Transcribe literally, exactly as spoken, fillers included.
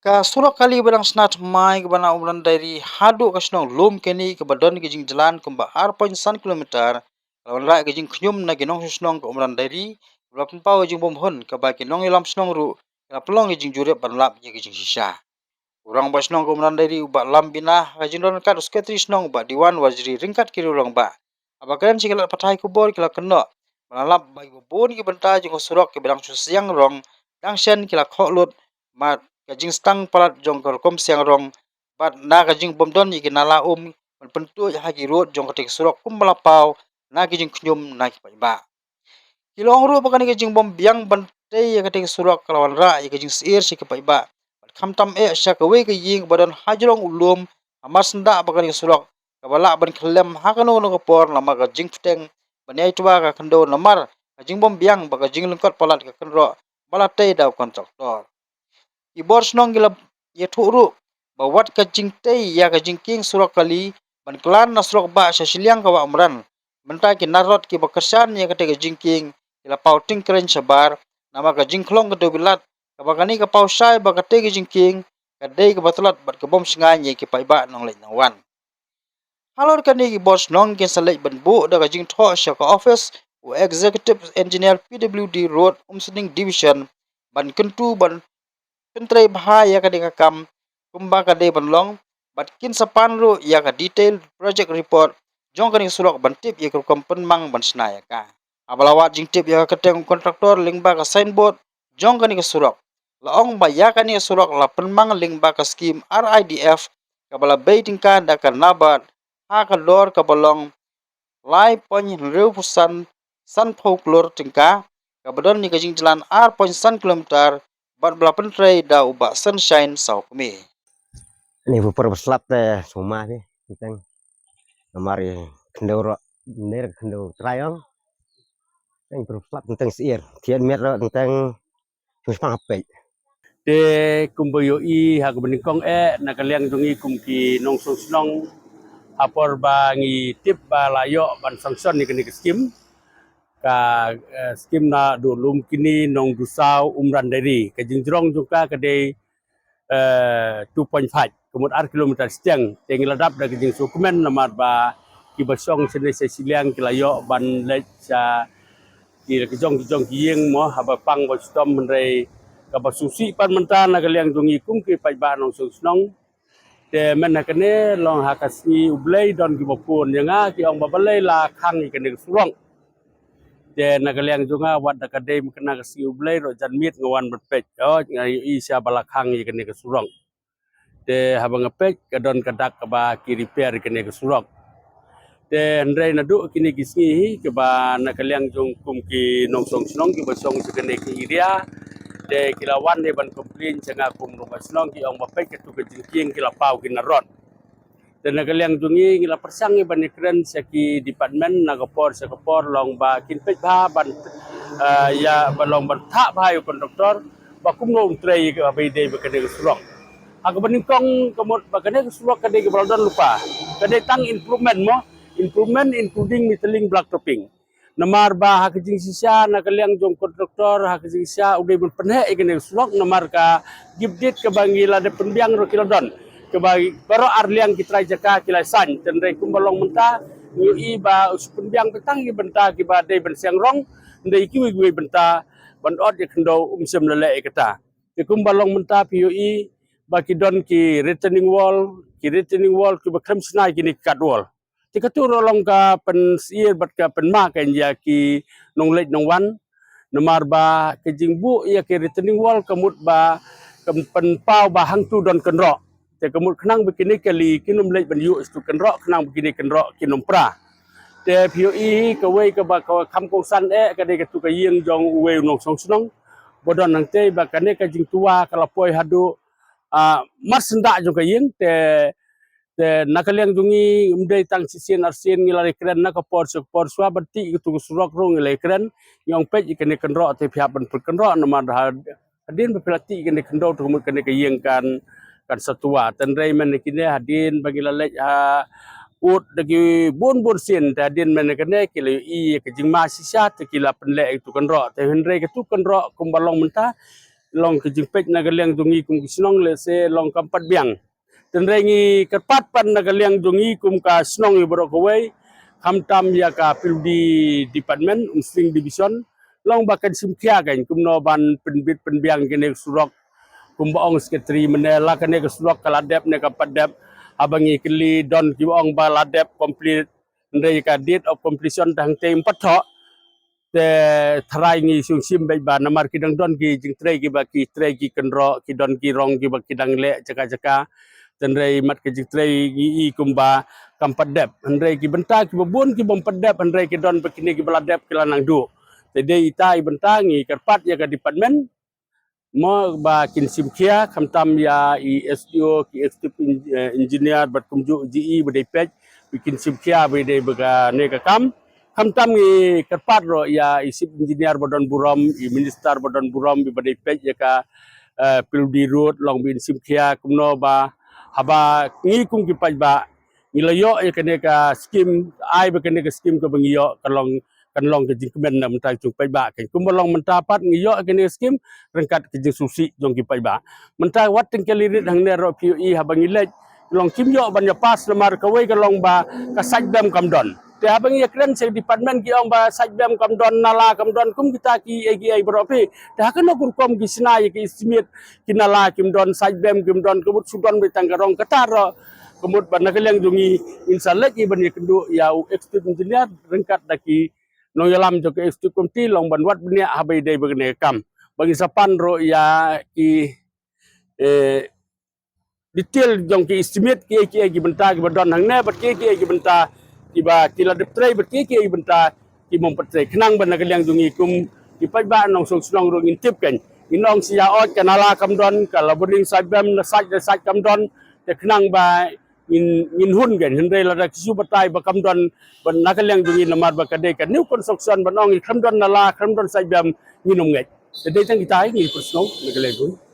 Ka surok kali ba dang shna thymmai kaba na Umran Dairy haduh ka shnong Lumkeni kaba don ka jingjlan kumba ar point san kilometer, ka la wanrah ka jingkhñium na ki nongshong shnong ka Umran Dairy, kaba la pynpaw ka jingbymhun kaba ki nongïalam shnong ruh ka la pynlong ka jingjurip ban lap ïa ka jingshisha. U rangbah shnong ka Umran Dairy u Bah Lam Bina, ka jingdon ryngkat u sekretari shnong u Bah Diwan Waziri ryngkat ki rangbah, haba kren sha ki lad pathai khubor ki la kynnoh ba la lap ba kiba bun ki bynta jong ka surok kiba dang shu siang rong, dang shen ki la khoh lut, bad ka jingstang palat jong ka rukom siang rong, bad na ka jingbymdon ïa ki nala um ban pyntuid ha ki rud jong katei ka surok kumba la paw na ki jingkhñium na ki paidbah. Ki la ong ruh ba kane ka jingbym biang ban tei ïa katei ka surok ka la wanrah ïa ka jingsyier sha ki paidbah, bad khamtam eh sha kawei ka ïing ba don hajrong u lum, ha mar syndah ba kane ka surok kaba lah ban khyllem ha kano kano ka por namar ka jingpyrteng ban ïai twa ka khyndew namar ka jingbym biang bad ka jinglyngkot palat ka kynroh ba la tei da u kontraktor. Ki bor shnong ki la ïathuh ruh ba wat ka jingtei ïa ka jingkieng surok kali ban klan na surok bah sha shiliang ka wah Umran, mynta ki narod kiba kyrshan ïa katei ka jingkieng ki la paw tyngkrein shabar namar ka jingkhlong ka dewbilat, kaba kane ka paw shai ba katei ka jingkieng ka dei kaba tlot bad ka bym shngaiñ ïa ki paidbah nongleit nongwan. Halor kane ki bor shnong kin sa leit ban buh da ka jingthoh sha ka office u Executive Engineer P W D Road Umsning Division ban kyntu ban pyntrei bha ïa kane ka kam kumba ka dei ban long, bad kin sa pan ruh ïa ka detailed project report jong kane ka surok ban tip ïa ka rukom pynmang ban shna ïa ka. Haba la wad jingtip ïa ka kyrteng u kontraktor lyngba ka signboard jong kane ka surok, la ong ba ïa kane ka surok la pynmang lyngba ka skim R I D F kaba la bei tyngka da ka NABARD ha ka dor kaba long lai point hynriewphew san, sanphew klur tyngka, kaba don ïa ka jingjlan ar point san kilometer, bad ba la pyntrei da u Bah Sunshine Sawkmie. Ni bu por ba slap te suma ni, teng. Namar i khyndew ro, ner khyndew trial. Teng por slap teng syier. Tian miet ro teng. Sum spang hapej. Te kumba ïohi ha kaba nyngkong eh na ka liang jong ngi kum ki nongshong shnong, ha por ba ngi tip ba la ïoh ban sanction ïa kane ka skim, ka, eh, skim na duh Lumkini, Nongdusaw, Umran Dairy. Ka jingjrong jong ka ka dei, eh, two point five, ka mut ar kilometer shiteng. Te ngi la dap da ka jingsngewkmen namar ba kiba shong shane sha shiliang ki la ïoh ban leit sha ki la ki jong ki jong ki ïing mo, haba pang ba shitom, hynrei kaba sngewsih pat mynta na ka liang jong ngi kum ki paidbah nongshong shnong. Te mynta kane long ha ka sngi U Blei don kiba phone ïa nga ki ong ba balei la khang ïa kane ka surok. Te na ka liang jong nga wat da ka dei mynta ka sngi U Blei ruh janmiet nga wan ban peit. Oh, nga ïohi sha ba la khang ïa kane ka surok. Te haba nga peit ka don ka dak kaba ki repair ïa kane ka surok. Te hynrei naduh kine ki sngi hi kaba na ka liang jong kum ki nongshong shnong kiba shong sha kane ka area. Te ki la wan hi ban complain sha nga kum nongshong shnong, ki ong ba peit katu ka jingkieng ki la paw ki narod. Te na ka liang jong ngi ngi la pyrshang hi ban ïakren sha ki department na ka por sha ka por long ba kin peit bha ban, eh, ïa ba long ban thah bha ïa u kontraktor ba kumno um trei ïa kaba ïadei bad kane ka surok. Ha kaba nyngkong ka mut ba kane ka surok ka dei kaba la don lypa. Ka dei tang improvement mo, improvement including metallic black topping. Namar ba ha ka jingshisha na ka liang jong kontraktor, ha ka jingshisha u dei ban pynheh ïa kane ka surok namar ka gibdit kaba ngi la dep pynbiang ruh ki la don. Kaba baroh ar liang ki trai jaka ki la sign, hynrei kumba long mynta ngi ïohi ba u shu pynbiang tang ïa ki bynta kiba dei ban siang rong, hynrei kiwei kiwei bynta ban ot ïa khyndew um shym la leh ïa kata. Te kumba long mynta phi ïohi ba ki don ki retaining wall, ki retaining wall kiba khlem shna ïa kine ki cut wall. Te katu ruh long ka pynsyier bad ka pynma ka ïa ki nongleit nongwan. Namar ba ka jingbuh ïa ki retaining wall ka mut ba ka pynpaw ba hangtu don kynroh. Te ka mut khnang ba kine ki kali kin ym leit ban ïuh shatu kynroh, khnang ba kine kynroh kin ym pra. Te phi ïohi kawei kaba ka kham kongsan eh ka dei katu ka ïing jong uwei u nongshong shnong ba don hangtei, ba kane ka jingtwa ka la poi haduh, ah, mar syndah jong ka ïing. Te, te na ka liang jong ngi ym dei tang shisien arsien ngi la ïakren, na ka por sha ka por shuwa ban tih katu ka surok ruh ngi la ïakren. Ngi ong peit ïa kane ka kynroh te phi hap ban pynkynroh namar ha hadien ba phi la tih ïa kane ka khyndew te ka mut kane ka ïing kan, kan sa twa. Hynrei mynne kine hadien ba ngi la leit ha ud da ki bun bun sien, te hadien mynne kane ki la ïohi ïa ka jingma shisha te ki la pynleh ïa katu ka kynroh. Te hynrei katu ka kynroh kumba long mynta Long ka jingpeit na ka liang jong ngi kum ka shnong lehse long kam pat biang. Tynrai ngi kyrpad pat na ka liang jong ngi kum ka shnong ïa baroh kawei, khamtam ïa ka P W D department, Umsning division, long ba kan shim khia kan kumno ban pynbit pynbiang kane ka surok. Kumba ong secretary mynne, la kane ka surok ka la dep ne kam pat dep. Haba ngi kylli don kiba ong ba la dep complete, hynrei ka date of completion tang te ym pat thoh. Te tharai ngi shong shim beit ba namar ki dang don ki jingtrei kiba ki trei ki kynroh, ki don ki rong kiba ki dang leh jaka jaka. Tynrai mat ka jingtrei ngi i kumba kam pat dep. Hynrei ki bynta kiba bun ki bym pat dep, hynrei ki don ba kine kiba la dep ki la nang duh. Te dei ita i bynta ngi kyrpad ïa ka department mo ba kin shim khia, khamtam ïa i S D O, ki executive en-, eh, engineer bad kumjuh G E ba dei peit, ba kin shim khia ba dei ba kane ka kam. Khamtam ngi kyrpad ruh ïa i chief engineer ba don burom, i minister ba don burom ba dei peit ïa ka, eh, P W D road, long ba in shim khia kumno ba haba ngi kum ki paidbah ngi la ïoh ïa kane ka skim, ai ba kane ka skim kaba ngi ïoh kan long, kan long ka jingkmen na mynta jong paidbah. Kan kumba long mynta pat ngi ïoh ïa kane ka skim ryngkat ka jingsngewsih jong ki paidbah. Mynta wat teng ka lirit hangne ruh phi ïohi haba ngi leit long kim ïoh ban ïa pass namar kawei ka long ba ka sait bem kam don. Te haba ngi ïa kren sha department ki ong ba sait bem kam don, nala kam don, kum kita ki ei ki ei baroh phi. Te ha kano ka rukom ki shna ïa ki estimate, ki nala kim don, sait bem kim don, ka mut shu don beit tang ka rong, kata ruh ka mut ba na ka liang jong ngi ngin sa leit ngi ban ïakynduh ïa u executive engineer ryngkat da ki nongïalam jong ka executive committee long ban wad bniah haba ïadei bad kane ka kam. Ba ngin sa pan ruh ïa ki, eh, detail jong ki estimate kiei kiei ki bynta kiba don hangne bad kiei kiei ki bynta kiba ki la dep trei bad kiei kiei ki bynta ki bym pat trei, khnang ba na ka liang jong ngi kum ki paidbah nongshong shnong ruh ngin tip kan. Ngin ong sha ïa ot ka nala kam don, ka laboring sait bem na sait da sait kam don, te khnang ba ngin, ngin hun kan. Hynrei lada ki shu batai ba kam don, ba na ka liang jong ngi namar ba ka dei ka new construction ban ong kam don nala, kam don sait bem, ngin ym ngeit. Te dei tang kita hi ngi pyrsngew na ka liang jong ngi.